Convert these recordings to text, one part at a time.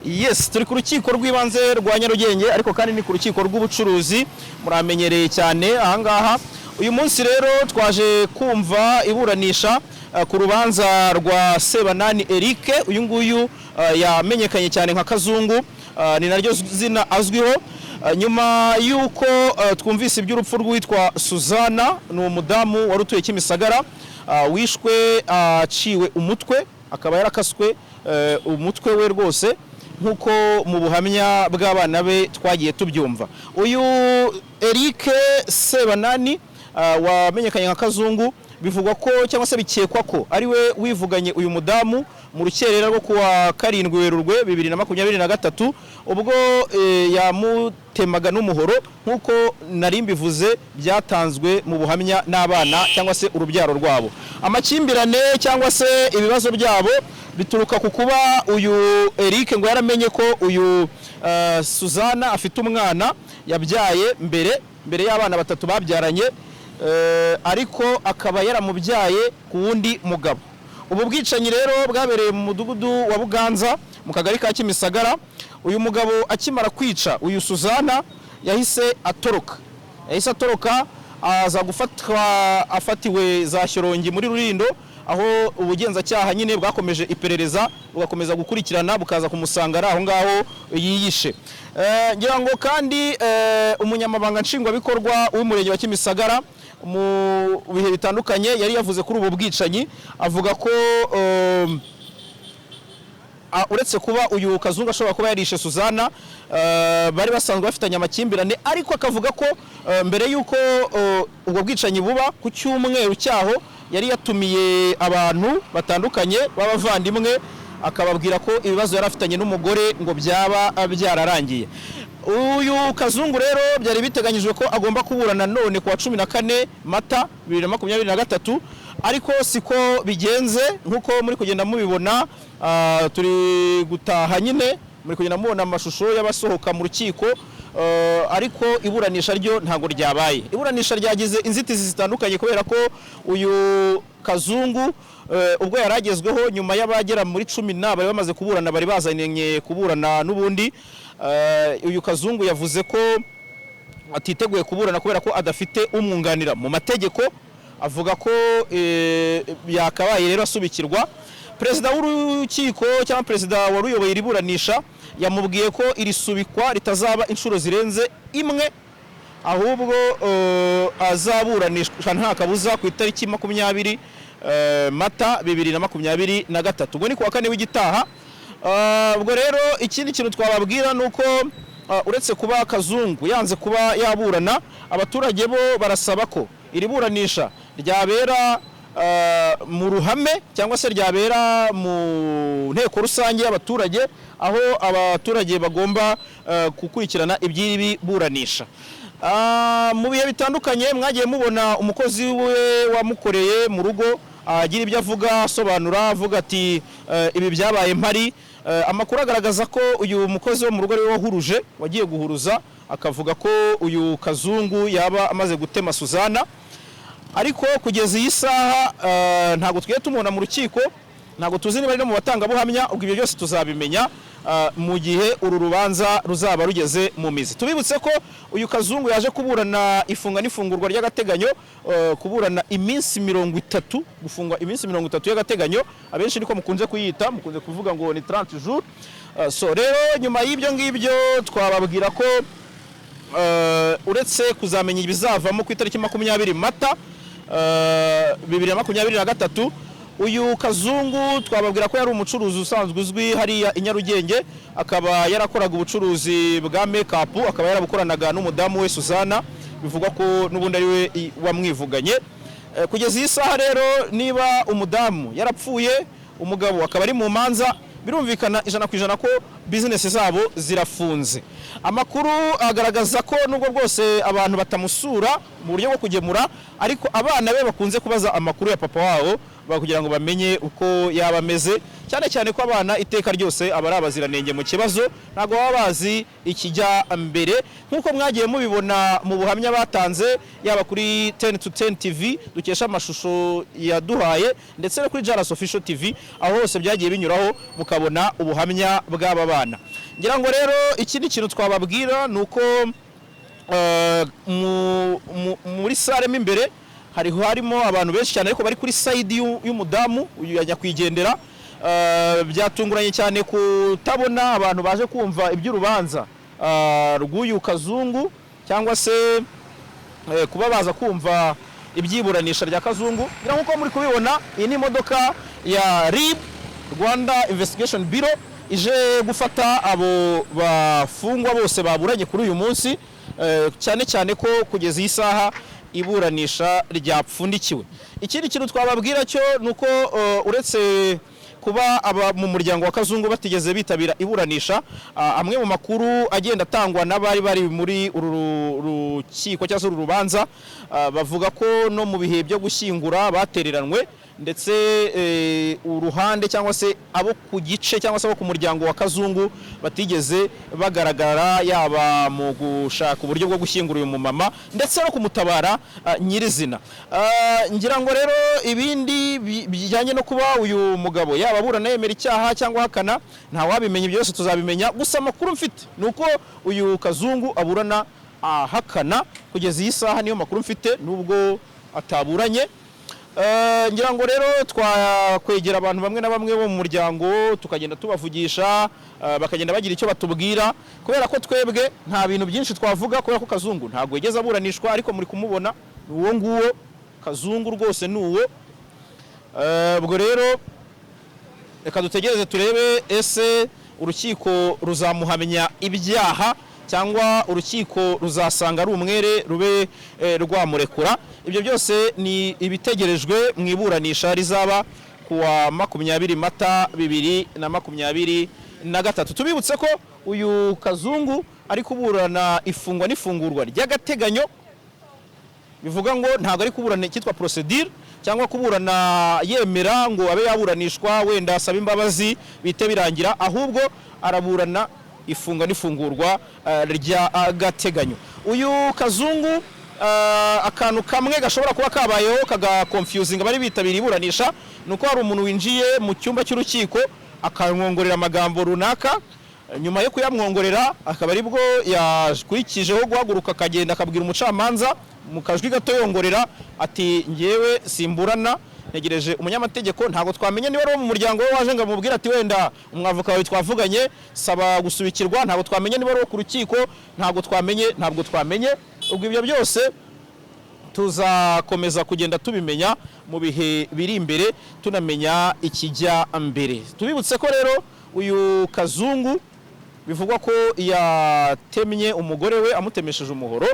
Yes, turi ku rukiko rw'ibanze rwa Nyarugenge, ariko kandi ni ku rukiko rw'ubucuruzi, muramenyereye cyane ahangaha. Uyu munsi rero twaje kumva iburanisha ku rubanza rwa Sebanani Eric. Uyu nguyu yamenyekanye cyane nka Kazungu, ni naryo zina azwiho. Nyuma y'uko twumvise iby'urupfu rw'uwitwa Suzana, ni umudamu wari utuye Kimisagara, wishwe aciwe umutwe, akaba yarakaswe umutwe we rwose, nk'uko mu buhamya bw'abana be twagiye tubyumva. Uyu Eric Sebanani wamenyekanye nka Kazungu, bivugwa ko cyangwa se bikekwa ko ari we wivuganye uyu mudamu mu rukerera rwo kuwa 7 Werurwe 2023, ubwo yamutemaga n'umuhoro, nk'uko nari mbivuze byatanzwe mu buhamya n'abana cyangwa se urubyaro rwabo. Amakimbirane cyangwa se ibibazo byabo bituruka ku kuba uyu Eric ngo yaramenye ko uyu Suzana afite umwana yabyaye mbere y'abana batatu babyaranye, ariko akaba yaramubyaye ku wundi mugabo. Ubu bwicanyi rero bwabereye mu mudugudu wa Buganza, mu kagari ka Kimisagara. Uyu mugabo akimara kwica uyu Suzana yahise atoroka, yahise atoroka, aza gufatwa afatiwe za Shyorongi muri Rulindo, aho ubugenzacyaha nyine bwakomeje iperereza, bugakomeza gukurikirana, bukaza kumusanga ari aho ngaho yiyishe. Ngira ngo kandi umunyamabanga nshingwabikorwa w'umurenge wa Kimisagara mu bihe bitandukanye yari yavuze kuri ubu bwicanyi, avuga ko uretse kuba uyu Kazungu ashobora kuba yarishe Suzana, bari basanzwe bafitanye amakimbirane, ariko akavuga ko mbere y'uko ubwo bwicanyi buba, ku cyumweru cyaho yari yatumiye abantu batandukanye b'abavandimwe, akababwira ko ibibazo yari afitanye n'umugore ngo byaba byararangiye. Uyu Kazungu rero byari biteganyijwe ko agomba kuburana none ku wa 14 Mata 2023, ariko siko bigenze nk'uko muri kugenda mubibona. Turi gutaha nyine, muri kugenda mubona amashusho y'abasohoka mu rukiko, ariko iburanisha ryo ntabwo ryabaye. Iburanisha ryagize inzitizi zitandukanye kubera ko uyu Kazungu ubwo yari agezweho nyuma y'abagera muri 10 na bari bamaze kuburana, bari bazanye kuburana n'ubundi, uyu Kazungu yavuze ko atiteguye kuburana kubera ko adafite umwunganira mu mategeko, avuga ko yakabaye rero asubikirwa. Perezida w'urukiko cyangwa perezida wari uyoboye iri buranisha yamubwiye ko iri subikwa ritazaba inshuro zirenze imwe, ahubwo azaburanishwa nta kabuza ku itariki 20 Mata 2023, ubwo ni ku wa kane w'igitaha. Ubwo rero ikindi kintu twababwira ni uko uretse kuba Kazungu yanze kuba yaburana, abaturage bo barasaba ko iri buranisha ryabera mu ruhame cyangwa se ryabera mu nteko rusange y'abaturage, aho abaturage bagomba gukurikirana iby'ibi buranisha. Mu bihe bitandukanye mwagiye mubona umukozi we wamukoreye mu rugo agira ibyo avuga, asobanura, avuga ati ibi byabaye mpari. Amakuru agaragaza ko uyu mukozi wo mu rugo ariwe wahuruje, wagiye guhuruza, akavuga ko uyu Kazungu yaba amaze gutema Suzana, ariko kugeza iyi saha ntabwo twiye tumubona mu rukiko, ntabwo tuzi niba ari no mu batangabuhamya. Ubwo ibyo byose tuzabimenya mu gihe uru rubanza ruzaba rugeze mu mizi. Tubibutse ko uyu Kazungu yaje kuburana ifunga n'ifungurwa ry'agateganyo, kuburana iminsi 30, gufungwa iminsi 30 y'agateganyo, abenshi niko mukunze kuyita, mukunze kuvuga ngo ni 30 jours. So rero nyuma y'ibyo ngibyo twababwira ko uretse kuzamenya ibizavamo ku itariki 20 Mata 2023, uyu Kazungu twababwira ko yari umucuruzi usanzwe uzwi hariya i Nyarugenge, akaba yarakoraga ubucuruzi bwa make-up, akaba yarabukoranaga n'umudamu we Suzana, bivugwa ko n'ubundi ari we wamwivuganye. Kugeza iyi saha rero, niba umudamu yarapfuye, umugabo akaba ari mu manza, birumvikana 100% ko bizinesi zabo zirafunze. Amakuru agaragaza ko nubwo bwose abantu batamusura mu buryo bwo kugemura, ariko abana be bakunze kubaza amakuru ya papa wabo. kugira ngo bamenye uko yaba ameze, cyane cyane ko abana iteka ryose aba ari abaziranenge mu kibazo, ntabwo baba bazi ikijya mbere, nk'uko mwagiye mubibona mu buhamya batanze, yaba kuri 10 to 10 TV dukesha amashusho yaduhaye, ndetse no kuri Jaras Official TV, aho hose byagiye binyuraho mukabona ubuhamya bw'aba bana. Ngira ngo rero ikindi kintu twababwira ni uko muri salle mo imbere harimo abantu benshi cyane, ariko bari kuri side y'umudamu uyu ya nyakwigendera. Byatunguranye cyane kutabona abantu baje kumva iby'urubanza rw'uyu Kazungu, cyangwa se kuba baza kumva ibyiburanisha rya Kazungu. Ngira nk'uko muri kubibona, iyi ni imodoka ya RIB, Rwanda Investigation Bureau, ije gufata abo bafungwa bose baburanye kuri uyu munsi, cyane cyane ko kugeza iyi saha iburanisha ryapfundikiwe. Ikindi kintu twababwira cyo ni uko uretse kuba aba mu muryango wa Kazungu batigeze bitabira iburanisha, amwe mu makuru agenda atangwa n'abari bari muri uru rukiko cyangwa se uru rubanza, bavuga ko no mu bihe byo gushyingura batereranwe, ndetse uruhande cyangwa se abo ku gice cyangwa se abo ku muryango wa Kazungu batigeze bagaragara, yaba mu gushaka uburyo bwo gushyingura uyu mumama ndetse no kumutabara nyirizina. Ngira ngo rero ibindi bijyanye no kuba uyu mugabo yaba aburana yemera icyaha cyangwa ahakana, ntawabimenya, byose tuzabimenya. Gusa amakuru mfite ni uko uyu Kazungu aburana ahakana kugeza iyi saha, niyo makuru mfite nubwo ataburanye. Ngira ngo rero twakwegera abantu bamwe na bamwe bo mu muryango, tukagenda tubavugisha, bakagenda bagira icyo batubwira, kubera ko twebwe nta bintu byinshi twavuga, kubera ko Kazungu ntabwo yigeze aburanishwa, ariko muri kumubona ni uwo nguwo Kazungu rwose, ni uwo. Ubwo rero reka dutegereze turebe ese urukiko ruzamuhamya ibyaha cyangwa urukiko ruzasanga ari umwere rube rwamurekura. Ibyo byose ni ibitegerejwe mu iburanisha rizaba kuwa 20 Mata 2023. Tubibutse ko uyu Kazungu ari kuburana ifungwa n'ifungurwa ry'agateganyo, bivuga ngo ntabwo ari kuburana icyitwa procedure cyangwa kuburana yemera ngo abe yaburanishwa wenda asaba imbabazi bite birangira, ahubwo araburana ifunga n'ifungurwa ry'agateganyo. Uyu Kazungu, akantu kamwe gashobora kuba kabayeho kagaconfusinga bari bitabiriye iburanisha ni uko hari umuntu winjiye mu cyumba cy'urukiko akamwongorera amagambo runaka. Nyuma yo kuyamwongorera akaba aribwo yakurikijeho guhaguruka akagenda akabwira umucamanza mu kajwi gato yongorera ati: "Ngewe simburana, ntegereje umunyamategeko." Ntabwo twamenye niba ari uwo mu muryango we waje ngo amubwire ati: "Wenda umwavoka wawe twavuganye, saba gusubikirwa." Ntabwo twamenye niba ari uwo ku rukiko, ntabwo twamenye, ntabwo twamenye. Ubwo ibyo byose tuzakomeza kugenda tubimenya mu bihe biri imbere, tunamenya ikijya mbere. Tubibutse ko rero uyu Kazungu bivugwa ko yatemye umugore we amutemesheje umuhoro,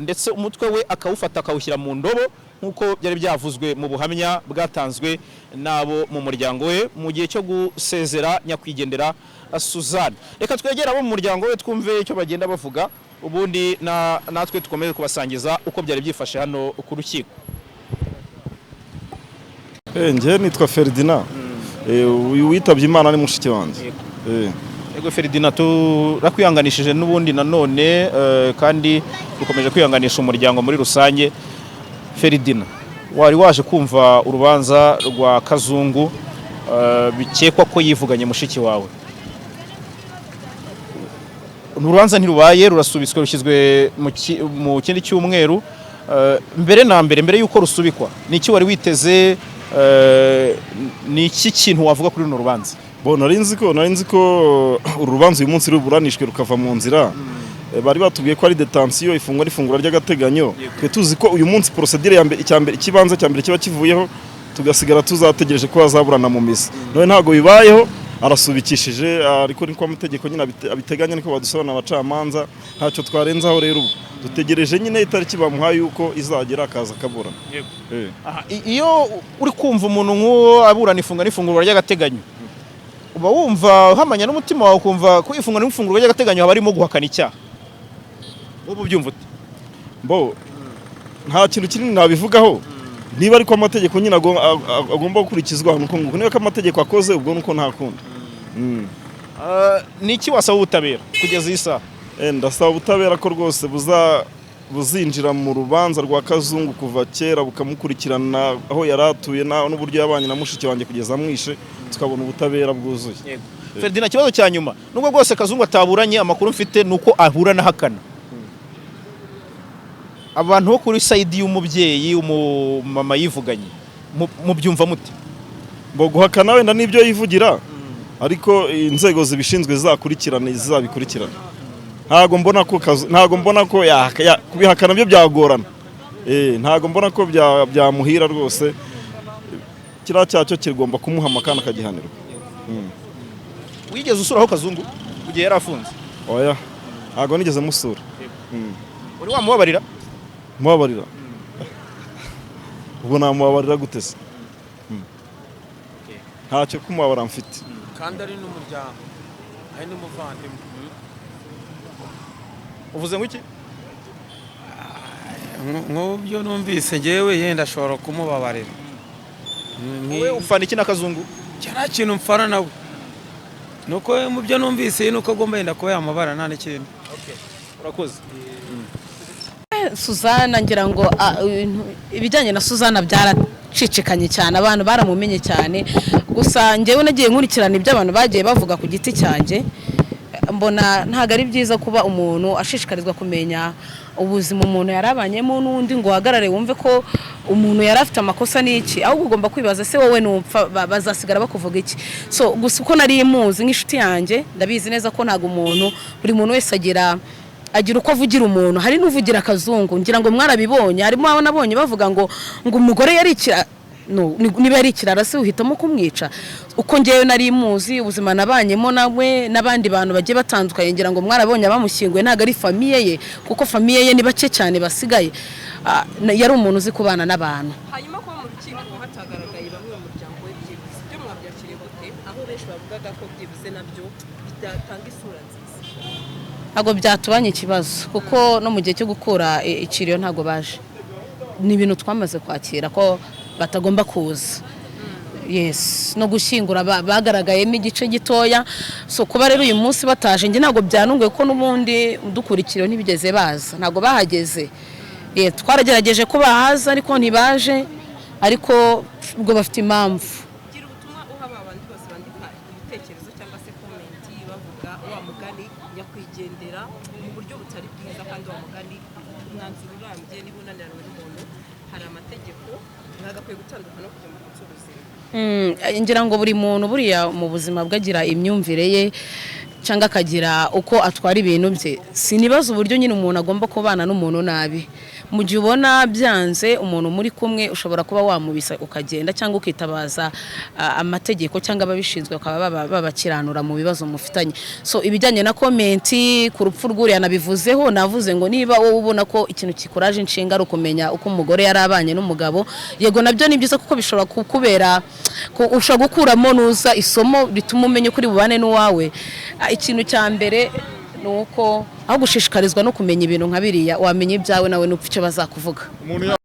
ndetse umutwe we akawufata akawushyira mu ndobo, nk'uko byari byavuzwe mu buhamya bwatanzwe n'abo mu muryango we mu gihe cyo gusezera nyakwigendera Suzanne. Reka twegere abo mu muryango we twumve icyo bagenda bavuga, ubundi natwe dukomeze kubasangiza uko byari byifashe hano ku rukiko. Njye nitwa Ferdinand. Uyu witabye Imana ni mushiki wanjye. Ego Ferdinand, turakwihanganishije n'ubundi nanone, kandi dukomeje kwihanganisha umuryango muri rusange. Ferdinand, wari waje kumva urubanza rwa Kazungu, bikekwa ko yivuganye mushiki wawe. Urubanza ntirubaye, rurasubitswe, rushyizwe mu kindi cyumweru. Mbere na mbere, mbere y'uko rusubikwa, ni iki wari witeze? Ni iki kintu wavuga kuri runo rubanza? Bo nari nzi ko uru rubanza uyu munsi ruburanishwe rukava mu nzira. Bari batubwiye ko ari détention, ifungwa n'ifungura ry'agateganyo. Twe tuzi ko uyu munsi procédure ya mbere, icya mbere, ikibanza cya mbere kiba kivuyeho, tugasigara tuzategereje ko bazaburana mu mizi. None ntabwo bibayeho, arasubikishije, ariko niko amategeko nyine abiteganya, niko badusobanura abacamanza, ntacyo twarenzaho. Rero ubu dutegereje nyine itariki bamuhaye yuko izagera akaza akaburana. Aha, iyo uri kumva umuntu nk'uwo aburana ifunga n'ifungurwa ry'agateganyo, uba wumva uhamanya n'umutima wawe, ukumva ko ifunga n'ifungurwa ry'agateganyo haba harimo guhakana icyaha. Wowe ubyumva ute? Bo nta kintu kinini nabivugaho. Niba ariko amategeko nyine agomba gukurikizwa, nuko nguko. Niba ko amategeko akoze, ubwo nuko nta kundi. Ni iki wasaba ubutabera kugeza iyi saha? Ndasaba ubutabera ko rwose buzinjira mu rubanza rwa Kazungu kuva kera, bukamukurikirana aho yari atuye n'uburyo yabanye na mushiki wanjye kugeza amwishe, tukabona ubutabera bwuzuye. Ferdinand, ikibazo cya nyuma: nubwo rwose Kazungu ataburanye, amakuru mfite ni uko ahura n'ahakana. Abantu bo kuri side y'umubyeyi, umumama yivuganye, mubyumva mute? Bo guhakana wenda n'ibyo yivugira, ariko inzego zibishinzwe zizakurikirana, zizabikurikirana. Ntago mbona ko kubihakana byo byagorana. Ntago mbona ko byamuhira rwose. Kiriya cyaha cyo kigomba kumuhama kandi akagihanirwa. Wigeze usuraho Kazungu mu gihe yari afunze? Oya, ntago nigeze musura. Uri wamubabarira? Mubabarira? Ubwo namubabarira gute se? Ntacyo kumubabara mfite. Kandi ari n'umuryango, ari n'umuvandimwe. Uvuze ngo iki? Nk'ubyo numvise ngewe, yenda ashobora kumubabarira. Wowe ufana iki na Kazungu? Nta kintu mfana nawe, nuko mu byo numvise nuko agomba yenda kuba yamubara, nta n'ikindi. Urakoze. Suzana, ngira ngo ibijyanye na Suzana byaracicikanye cyane, abantu baramumenye cyane. Gusa njyewe nagiye nkurikirana ibyo abantu bagiye bavuga. Ku giti cyanjye mbona ntabwo ari byiza kuba umuntu ashishikarizwa kumenya ubuzima umuntu yarabanyemo n'undi, ngo uhagarare wumve ko umuntu yari afite amakosa n'iki. Ahubwo ugomba kwibaza: se wowe nupfa bazasigara bakuvuga iki? So gusa uko nari muzi nk'inshuti yanjye, ndabizi neza ko ntabwo umuntu, buri muntu wese agira uko avugira umuntu. Hari n'uvugira Akazungu, ngira ngo mwarabibonye. Harimo abo nabonye bavuga ngo umugore yari ikira. No, niba yari ikirara se uhitamo kumwica? Uko ngewe nari muzi, ubuzima nabanyemo nawe n'abandi bantu bagiye batandukanye, ngira ngo mwarabonye abamushyinguye, ntabwo ari famille ye, kuko famille ye ni bake cyane basigaye. Yari umuntu uzi kubana n'abantu. Hanyuma kuba mu rukiko hatagaragaye bamwe mu muryango we byibuze, ibyo mwabyakiriye gute, aho benshi bavugaga ko byibuze nabyo bidatanga isura nziza? Ntabwo byatubanye ikibazo, kuko no mu gihe cyo gukura ikiriyo ntabwo baje. Ni ibintu twamaze kwakira ko batagomba kuza. Yes, no gushyingura bagaragayemo igice gitoya. So kuba rero uyu munsi bataje, njye ntabwo byanunguye, kuko n'ubundi dukurikiriye ntibigeze baza, ntabwo bahageze. Twaragerageje ko bahaza ariko ntibaje, ariko ubwo bafite impamvu. Gira ubutumwa uha ba bandi bose bandika ibitekerezo cyangwa se comment bavuga wa mugani nyakwigendera mu buryo butari bwiza, kandi wa mugani umwanzuro urambye, niba unaniranywe n'umuntu hari amategeko, mwagakwiye gutandukana no kujya mu bucuruzi. Ngira ngo buri muntu buriya mu buzima bwe agira imyumvire ye cyangwa akagira uko atwara ibintu bye. Sinibaza uburyo nyine umuntu agomba kubana n'umuntu nabi. Mu gihe ubona byanze, umuntu muri kumwe ushobora kuba wamubisa ukagenda, cyangwa ukitabaza amategeko cyangwa ababishinzwe bakaba babakiranura mu bibazo mufitanye. So ibijyanye na comment ku rupfu rw'uriya nabivuzeho, navuze ngo niba wowe ubona ko ikintu kikuraje inshinga ari ukumenya uko umugore yari abanye n'umugabo, yego nabyo ni byiza, kuko bishobora kukubera ushobora gukuramo nuza isomo rituma umenya uko uri bubane n'uwawe. Ikintu cya mbere ni uko aho gushishikarizwa no kumenya ibintu nka biriya, wamenya ibyawe nawe nupfa icyo bazakuvuga. Umuntu.